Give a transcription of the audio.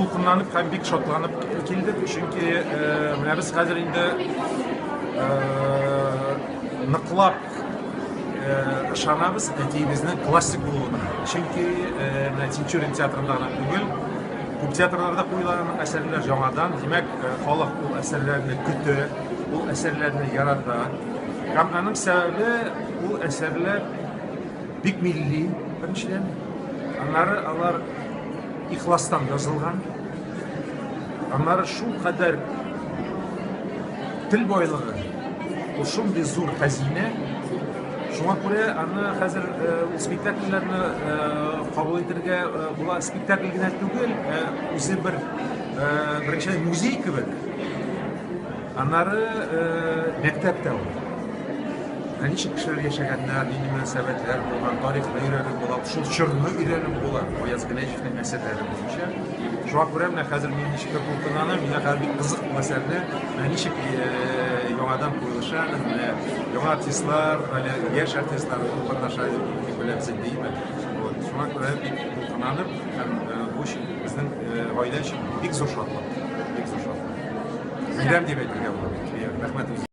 дулкынланып һәм бик шатланып килдек, чөнки менә без хәзер инде ныклап ышанабыз әтиебезнең классик булуына. Чөнки менә Тинчурин театрында гына түгел, күп театрларда куела аның әсәрләр яңадан. Димәк, халык ул әсәрләрне көтә, ул әсәрләрне ярата. Һәм аның сәбәбе ул әсәрләр бик милли, беренчедән. Аннары алар ихластан язылган. Аннары шул кадәр тел байлыгы, ул шундый зур хәзинә. Шуңа күрә аны хәзер э, ул спектакльләрне э, кабул итәргә э, була. Спектакль генә түгел, үзе бер беренчедән музей кебек. Аннары мәктәп тә ул. Ә ничек кешеләр яшәгәннәр, нинди мөнәсәбәтләр булган, тарихны өйрәнеп була, шул чорны өйрәнеп була Аяз Генәҗевнең әсәрләре буенча. Шуңа күрә менә хәзер мин ничектер дулкынланам, миңа хәзер бик кызык бу әсәрне, менә ничек яңадан куелыша, менә яңа артистлар, әле яшь артистлар катнаша дип беләбез инде, димме? Вот, шуңа күрә бик дулкынланып һәм бу безнең гаилә өчен бик зур шатлык, бик зур шатлык. Бәйрәм дип әйтергә була. Рәхмәт.